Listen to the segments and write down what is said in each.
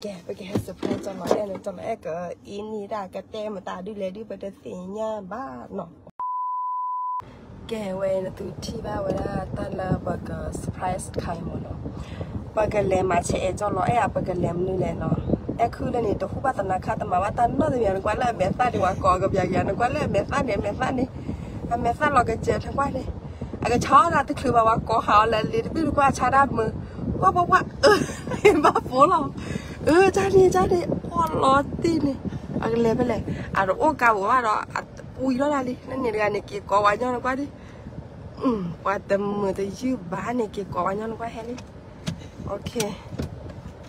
ကဲ ပကဟဲ surprise ကၠီလီၤအဲၣ်န့ၣ် ကၠီလီၤအဲၣ်ကအံၤန့ၣ်ဒၣ်ကတဲမတၤဒုလဲၣ်ဒု ပတသ့ၣ်ညါဘၣ်နီၤ. ကဲ ဝဲနသုထံၣ်ဘၣ်ဝဲဒၣ်တၢ်လၢပက surprise ခါအံၤမ့ၢ်နီၤ. ပကလဲၤမၤဆဲးအဲၣ်ကၠီလီၤအဲၣ်ဧါ ပကလဲၤမနုၤလဲၣ်နီၤ. အဲၣ်ခုၣ်လၢန့ၣ် တဟူဘၣ်သနာ်ခါ တမၤဘၣ်တၢ်နီတမံၤ နကွၢ်လၢအမဲာ်သၣ်န့ၣ် ပှၤကိးကပျးကယၤ နကွၢ်လၢအမဲာ်သၣ်န့ၣ် အမဲာ်သၣ်န့ၣ် အမဲာ်သၣ်လီၤကစၢၢ် နကွၢ်န့ၣ် အကဆါအီၣ်ဒၣ်တချုးဘၣ် ပှၤကိးဟးအီၤလၢလ့ၤတဘ့ၣ် နကွၢ်ဆါဒၣ်မုာ် ပှၤပှၤပှၤ အၢ ဘၣ်ဖိလီၤ အၢ ကၢ်န့ၣ် ကၢ်န့ၣ် အီၣ်လီၤတ့ၢ်န့ၣ် အကလဲၤဖဲလဲၣ် အတအိၣ်ကါပူၤဘၣ်ဒီး အပူအံၤလီၤဒၣ်လံ လၢန့ၣ်တဂၤန့ၣ် က့ၤကိးဝဲညီနကွၢ်ဒ် ပှၤတမုာ်တယုၢ်ဘၣ်န့ၣ် က့ၤကိးဝဲညီနကွၢ်ဟဲလံ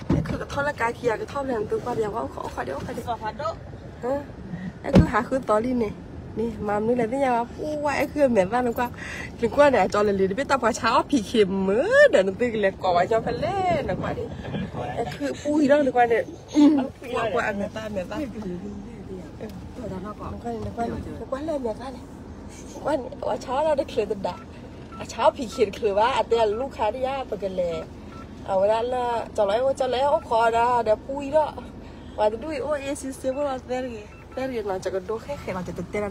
အဲၣ်ခုၣ်ကထီၣ်လၢကါခံ အကထီၣ်ဖဲလဲၣ် နသုကွၢ်ပျးဝဲ အိၣ်ခိး အိၣ်ခိးဒံး အိၣ်ခိးဒံး အဲၣ်ခုၣ်ဟးဃုသီလံန့ၣ် န့ၣ် မၤမနုၤလဲၣ်သ့ၣ်ညါဘၣ် ပှၤအဲၣ်ခုၣ်အမဲာ်သၣ်နကွၢ် နကွၢ်န့ၣ် အကၠီလၢလ့ၤတဘ့ၣ် တၢ်ပှၤဆါအီၣ် PK မုာ်ဒီး နသုကလဲၤကိးဝဲညီဖဲလဲၣ် နကွၢ်ဒ် အဲၣ်ခုၣ်ပူအံၤဒီး နကွၢ်န့ၣ် ပှၤအမဲာ်သၣ် အမဲာ်သၣ် နကွၢ်န့ၣ် နကွၢ်န့ၣ် နကွၢ်လၢအမဲာ်သၣ်န့ၣ် နကွၢ်န့ၣ် ပှၤဆါအီၣ်ဒီးတချုးတဒၣ် အဆါအီၣ် PK တချုးဘၣ် အတဲအလူၤခါဒံးဧါ ပကလဲၤ အဝဲဒၣ်လၢ ကၠီလီၤအဲၣ်အိၣ် ကၠီလီၤအဲၣ်အိၣ်ခိးဒီး ဒီးပူအံၤဒီး ပှၤတဒူၣ်အံၤအိၣ် အေးဆေးဆေး ဖိလီၤ သၢတဂ့ၤ သၢတဂ့ၤနီၤ ကကဒိခဲခဲလီၤ ကတတဲ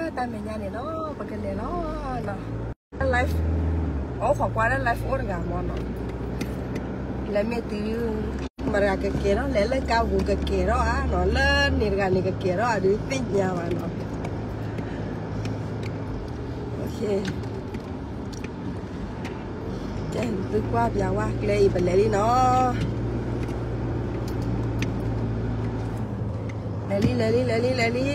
တၢ်နီတမံၤဘၣ် လၢတၢ်မဲာ်ညါန့ၣ်နီၤ ပကလဲၤလီၤနီၤ live အိၣ်ခိးကွၢ်လၢ live အိၣ်တဂၤမ့ၢ်နီၤ လဲၤမ့ၢ်တုၤ မတၤတဂၤကကဲၤထီၣ် လဲၤလၢကါပူၤကကဲၤထီၣ်ဧါနီၤ လၢန့ၣ်တဂၤန့ၣ်ကကဲၤထီၣ်ဧါ ဒုးသ့ၣ်ညါဘၣ်နီၤ ကဲ သုကွၢ်ပျးဝဲ ကျဲအံၤပလဲၤလံနီၤ လဲၤလံ လဲၤလံ လဲၤလံ လ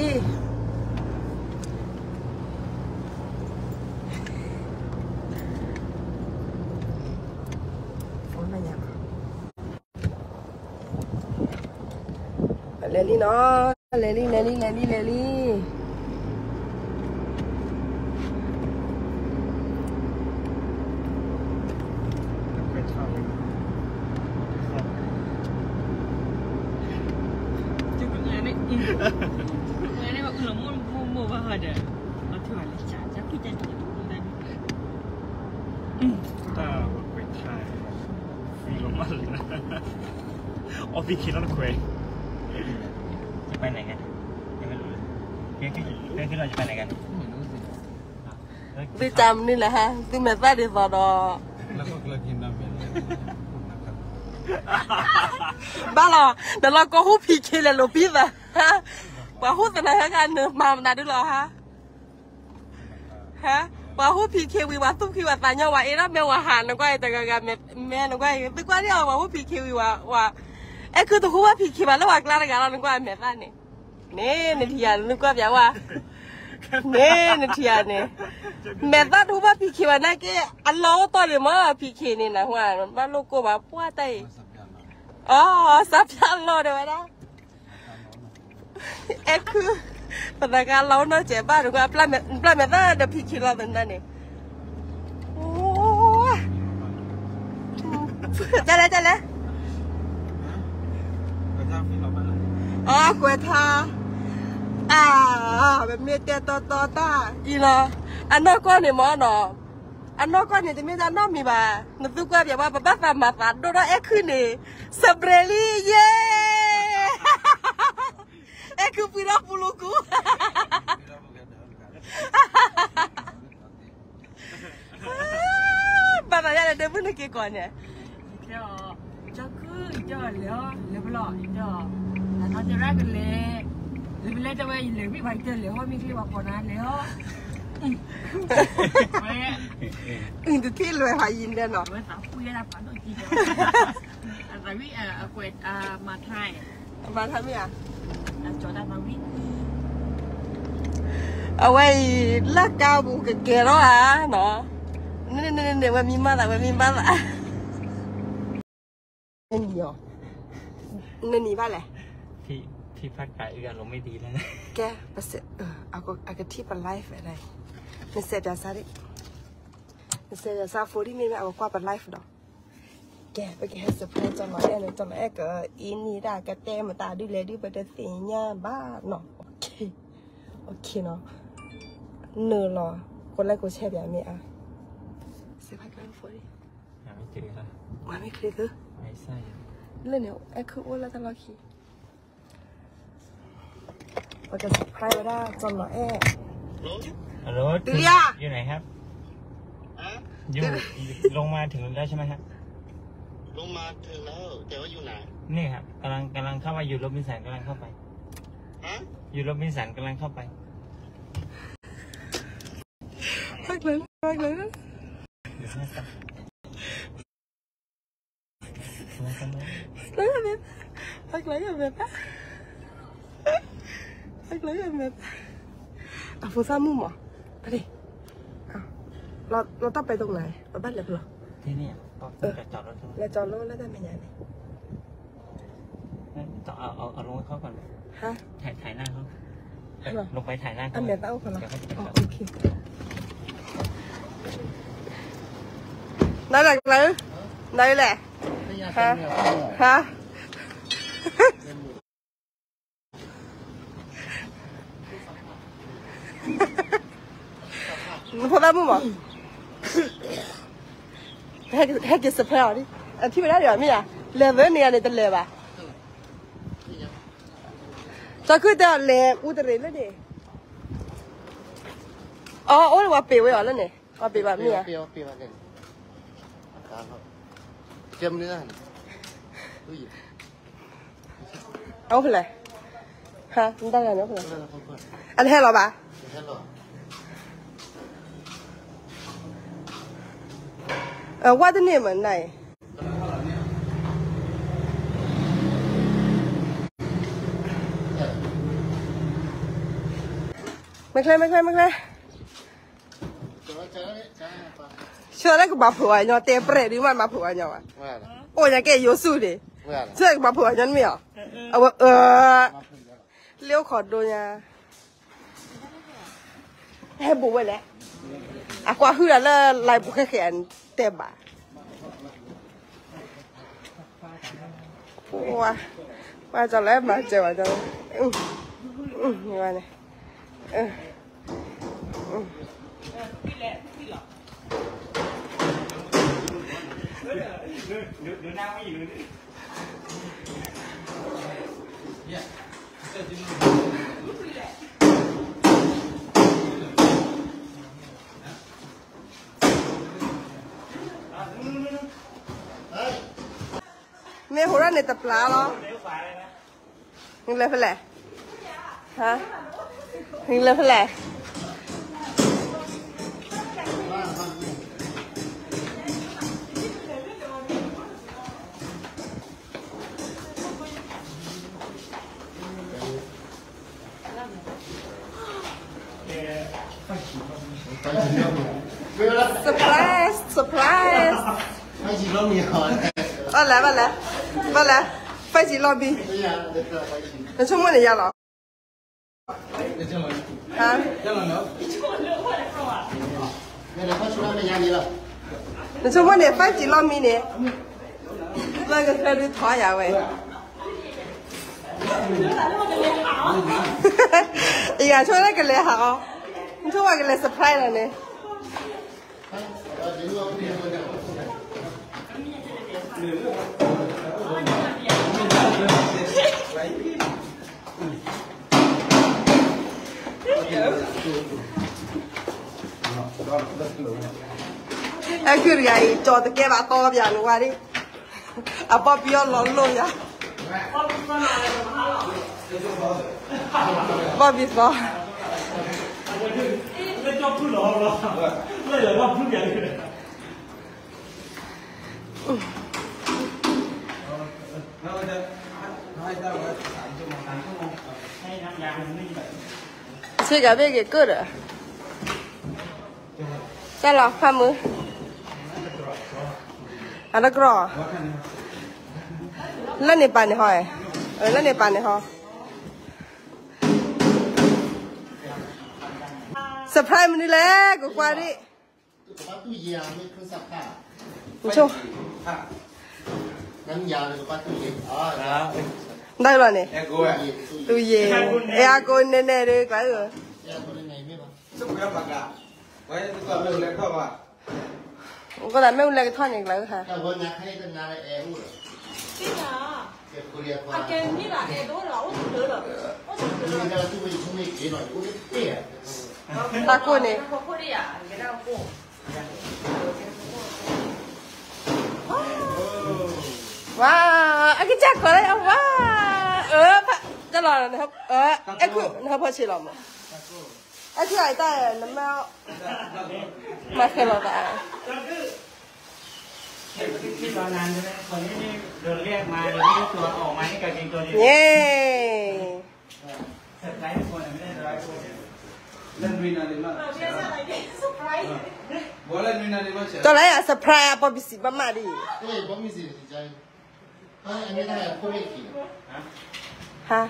ဲၤလံ လဲၤလံနီၤ လဲၤလံ လဲၤလံ လဲၤလံ လဲၤလံ တၢ်ဝဲကွဲးထါ ဖံလီၤမးလၢ အီၣ်ဖံခံလီၤနခွဲး သုတၢ်မနုၤလဲၣ်ဟါ သုမဲာ်သၣ်ဒ်သိးဒီး ဘၣ်လီၤ နလီၤကီၢ်ဟူၣ်ဖံးခ့လဲၤလိာ်ပံသး ပှၤဟူၣ်သနၤဟဲကနမၤမနုၤဒ်လီၤဟါ ဟါ ပှၤဟူၣ်ဖံးခ့ဝံၤ ပှၤသူၣ်ဖှံဝဲသးညီ ပှၤအ့ၣ်ဒၣ်မဲာ်ဝဲဟး နကွၢ်အံၤတဂၤဂၤမဲာ် နကွၢ်အံၤ သုကွၢ်ဒ်အီၤ ပှၤဟူၣ်ဖံးခ့ဝံၤဝဲ အဲၣ်ခုၣ်တဟူၣ်ဘၣ်ဖံးခ့ဘၣ် လၢပှၤကျါတဂၤလီၤ နကွၢ်မဲာ်သၣ်န့ၣ် န့ၣ် နထံၣ်ယၤ နကွၢ်ပျးဝဲ န့ၣ် နထံၣ်ယၤန့ၣ် မဲာ်သၣ်တဟူၣ်ဘၣ်ဖံးခ့ဘၣ်နာ်က့ အလီၢ်အိၣ်တီၢ်န့ၣ်မ့ၢ် ဖံးခ့န့ၣ် နဟါ ဘၣ်လိၣ်ကိၢ်ဘၣ်ပှၢ်တၢ်အံၤ အီ စးဖျါလီၤတဲဝဲဒၣ် အဲၣ်ခုၣ် ပသးကါလီၤအိၣ်နီၢ်စဲးဘၣ် နကွၢ် ပျၢ်မဲာ်သၣ်ဒီးဖံးခ့လီၤသနၤန့ၣ် တလဲၣ် တလဲၣ် အကွဲးထါ အါ ပမ့ၢ်တဲတီတီတၢ်အံၤလီၤ အနီၢ်ကီၢ်န့ၣ်မ့ၢ်နီၤ အနီၢ်ကီၢ်န့ၣ် တမ့ၢ်တၢ်နီတမံၤဘၣ် နသုကွၢ်ပျးဝဲ ပဘၣ်သးမၤသးဒိၣ်ထီၣ်အဲၣ်ခုၣ်န့ၣ် စပရ့လံ ယဲ အဲၣ်ခုၣ်ပှံၤထီၣ်ပူၤလူၤကူ ဘၣ်သးယါလဲၣ် ဒဲမုၣ်နက့ၤကိးန့ၣ် ကၠီခုၣ် ယတဲလဲၤအီၤ လဲၤဖဲလဲၣ် ယတဲ တၢ်နီၢ်တဲရၣ်ကလဲၤ လဲၤဖဲလဲၣ်တဲဝဲ ယလဲၤမ့ၢ်ပှၤယတဲလဲၤဟီၣ်မ့ၢ်ချ့ပှၤကိးနၤလဲၤဟီၣ် အုတထံၣ်လွဲၤဟးယံၤဒဲးနီၤ အသးဝံၣ်အကွဲးမၤထါ မၤထါမ့ၢ်ဧါ အဝဲအံၤ လၢကါပူၤကကဲၤထီၣ်ဧါနီၤ န့ၣ် ဝဲမံမၤသး ဝဲမံမၤသး နနံၤဘၣ်လဲၣ် ကဲ အကထံၣ်ပ live ဒၣ် နစဲးပၠးစါဒ် နစဲးပၠးစါ phone ဒ်မ့ၢ်မ့ၢ် အကကွၢ်ပ live ဒီး ကဲ ပကဟဲ surprise ကၠီလီၤအဲၣ်န့ၣ် ကၠီလီၤအဲၣ်ကအံၤန့ၣ်ဒၣ်ကတဲမတၤဒုလဲၣ်ဒု ပတသ့ၣ်ညါဘၣ်နီၤ okay နီၤ နုာ်လီၤ ကိးလဲကိးဆဲးပၠးမ့ၢ်အါ, မၤမ့ၢ်ချ့သု, လၢန့ၣ် အဲၣ်ခုအိၣ်လၢတၢ်လီၢ်ခံ, ပက surprise ဝဲဒၣ် ကၠီနီၤအဲၣ်, Hello တုၤလံဧါ, อยู่ไหนครับ อยู่ ลงมาถึงแล้วใช่ไหมครับ ลงมาถึงแล้วแต่ว่าอยู่ไหน นี่ครับกำลังกำลังเข้าไปอยู่โรบินสันกำลังเข้าไปฮะอยู่โรบินสันกำลังเข้าไป ဖျါကျၢၤ ဖျါကျၢၤ ဖျါကျၢၤ ဖျါကျၢၤ ဖျါကျၢၤ အဖိသၣ်မုၣ်မး, ဖါတံၢ်, လီၤတၢ်ပဲတအိၣ်နၤ, ပဘၣ်လဲၤဖဲလဲၣ်, လဲၤကၠီၤလိလၢတၢ်မဲာ်ညါန့ၣ် ถ่าย ถ่ายหน้าเขา ฮะ ถ่าย ถ่ายหน้าเขา เอ้ย ลงไปถ่ายหน้าเขา อเมริกา โอเค อ๋อ โอเค นั่นแหละ นั่นแหละ ฮะ ฮะ နဖိသၣ်မုၣ်မး, ဟဲက့ၤ surprise အီၤဒ်, အထံၣ်ဝဲဒၣ်ဒံးဘၣ်မ့ၢ်ဧါ, လဲၤဝဲန့ၣ်ဧါန့ၣ် တလဲၤဘၣ်, ကၠီခုၣ်တဲအီၤလဲၤအူတရံးလၢန့ၣ်, အီ အိၣ်ဝဲပ့ၤဝဲအီၤလၢန့ၣ်, ပ့ၤဘၣ်မ့ၢ်ဧါ, အိၣ်ဖဲလဲၣ်, ဟါ နတၢ်ဂၤန့ၣ်အိၣ်ဖဲလဲၣ်, အတဟဲလီၤဘၣ်, ဝဲတန့ၢ်မးနၤအံၤ, မ့ၢ်ချ့ မ့ၢ်ချ့ မ့ၢ်ချ့ ဆၢလၢကဘၣ်ဖုးဝဲညီ တဲပြဲၢ်ဒုးမး မၤဖုးဝဲညီဘၣ်, အိၣ်ညါကဲယိၤဆူၣ်န့ၣ်, ဆၢလၢကဘၣ်ဖုးဝဲညီနမ့ၢ်အီၤ, အဝဲ လၢအိၣ်ခိးဒိညါ, ဟဲဘူးဝဲလဲၣ်, အကွၢ်ဟုၣ်တၢ်လၢ live ပူၤခဲခဲအံၤ တဲဘၣ် ပှၤ ပှၤကၠီၤလၢမၤစၢၤဘၣ်ကၠီၤ, ဝဲန့ၣ်, မ့ၢ်ဟိရၣ်န့ၣ်တပျၢ်လီၤ, နလဲၤဖဲလဲၣ်, ဟါ, နလဲၤဖဲလဲၣ် surprise surprise, ဘၣ်လဲၣ် ဘၣ်လဲၣ်, ဘၣ်လဲၣ်, ဖဲကံလီၤဘံ, နဆိကမိၣ်န့ၣ်ယၤလီၤ, ဟါ, နဆိကမိၣ်န့ၣ် ဖဲကံလီၤမံန့ၣ်, လၢကသၢဒုထီယၤဝဲ ယဆိကမိၣ်လၢကလဲၤဟးအီၤ, နဆိကမိၣ်ကလဲၤ surprise လီၤန့ၣ်, အဲကုၢ်တဂၤအံၤ ကၠီၤတကဲဘၣ်တီပၠးနဝၤဒ်, အဘီၣ်ပယီၤလီၤလိၢ်ယၤ, ဘီၣ်ပယီၤ ဆ့ကၤဘ့ၣ်က့ၤကၢၢ်ဒီး, တၢ်လီၤဖးမုၢ်, အတကြၢး, လၢန့ၣ်ပာ်န့ၣ်ဟီ, လၢန့ၣ်ပာ်န့ၣ်ဟီ, surprise မနုၤလဲၣ် ကကွၢ်ဒံး နဆိ, ဒၣ်လီၤန့ၣ်, တူၢ်ယ့ၢ်, အဲအကိးနဲနဲဒုး ကျါအၢ, အဃိသတးမ့ၣ်အူလဲကထီၣ်န့ၣ်ကျၢၤဧါ. တၢ်ကိၢ်န့ၣ်, ဝါ, အကစၢ်ကီးလၢအဝါ, အၢ, တလီၤ, အဲၣ်ခုၣ်နဟၢဖီဆံးလီၤမး, အဲၣ်ခုၣ်အတၢ်နမၢ်, မၤခဲလီၤသး ယ့ၣ်, တလၢယ surprise အပီပစံးဘၣ်မးဒ်အံၤ, ဟါ,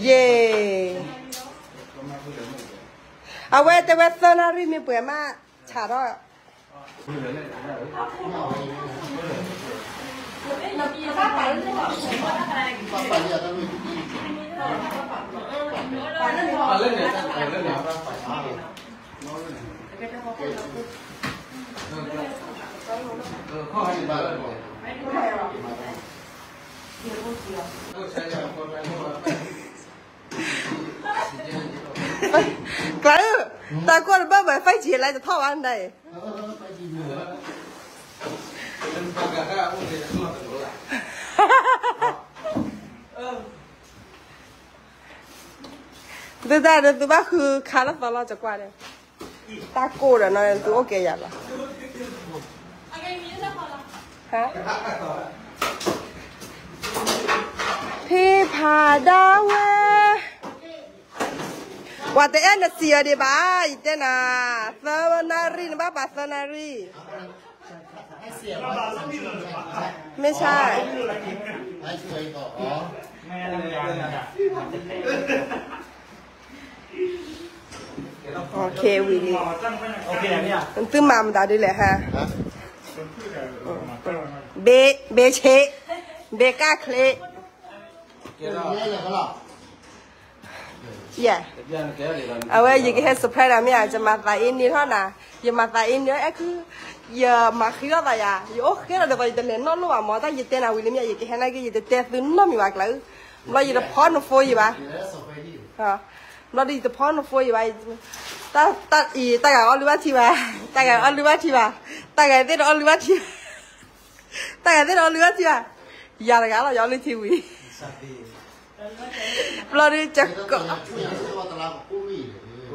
ယ့ၣ်, အဝဲတဲဝဲသၢနၣ်ရံၣ်မ့ၢ်ပှဲၤမး, ဆးထီၣ် ကျၢၤ, တၢ်ကိၢ်တဘၣ်ဘၣ် five G လဲၤတထီၣ်ဘၣ်နၤအံၤ, သုတၢ်ဒီးသုဘၣ်ဃုခါလၢသီလီၤ ကကွၢ်ဒီး, တၢ်ကိၢ်ဒီးနီၤ သုအိၣ်ကဲယၤလီၤ. ဖံဖးဒၣ်ဝဲ, ပှၤတအဲၣ်နစံးအီၤဒံးဘၣ်, ယတဲနၤ, သၢနၣ်ရံၣ် နဘၣ်ပာ်သၢနၣ်ရံၣ်, မ့ၢ်ဆါ ဝံၤလံ, သုမၤမတၤဒ်လဲၣ်ဟါ, ဘ့ဆ့း, ဘ့ကၣ်ချ့, အဝဲယကဟဲ surprise နၤမ့ၢ်ဧါ, ယမၤသးအ့န့ၢ်ထီၣ်နၤ, ယမၤသးအ့န့ၢ်အဲၣ်ခု, ယမၤဃံထီၣ်သးယၤ, ယအိၣ်ဃဲလီၤဒီး ယတလဲၤနီၣ်လိၣ်ဘၣ်မး, တၢ်ယတဲနၤဝံၤလံမ့ၢ်ဧါ, ယကဟဲနာ်က့ ယတတဲသုနီတမံၤဘၣ်ကျၢၤ, ဘျီယတဖီနဖိယံၤဘၣ်, ဘျီဒီးယတဖီနဖိယံၤဘၣ်, တၢ်ဂၤအီၣ်လုၢ်ဘၣ်ထံဘၣ်, တၢ်ဂၤသ့ၣ်တအီၣ်လုၢ်ဘၣ်ထံဘၣ်, တၢ်ဂၤသ့ၣ်တအီၣ်လုၢ်ဘၣ်ထံဘၣ်, ယၤတဂၤလီၤ ယအီၣ်လုၢ်ထံဝံၤ ဘျီဒုး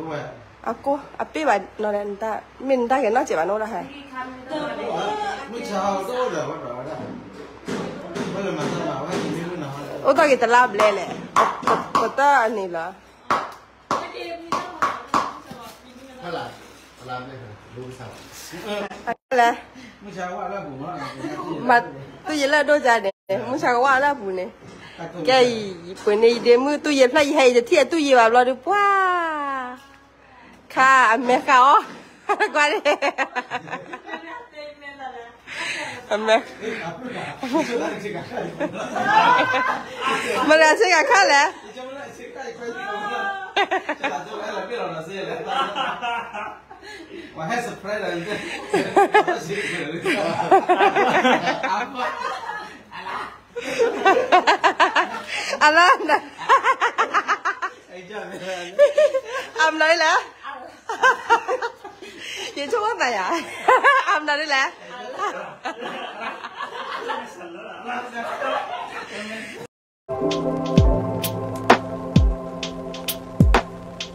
က, အကိၢ်အပ့ၢ်ဘၣ်, မ့ၢ်နတၢ်ဂဲၤနီၢ်စဲးဘၣ်နအိၣ်ဒၣ်ဟဲ, အိၣ်တ့ၢ်က့ၤတလါဘျဲလဲၣ်, ပတၢ်န့ၣ်လီၤ. လဲၣ်, မၤတူၢ်ယ့ၢ်လၢအဒိၣ်ကါန့ၣ် မုၢ်ဆါကဝၢ်လၢအပူၤန့ၣ်, ကဲအံၤ ပှ့ၤန့ၢ်ယဒ့မုၢ်တူၢ်ယ့ၢ်ဖျၢၣ် ယဟဲအံၤ ယထံၣ်အတူၢ်ယ့ၢ်ဘၣ်ဘျီဒုး ပှၤ ခါအမဲာ်ဃာ်အီၤ, ကွၢ်န့ၣ် အမဲာ်, မတၤဆ့ကၤခါလဲၣ်. အလၢ, အမနုၤလဲၣ်, ယဆိကမိၣ်သးယၤ, အမနုၤလဲၣ်.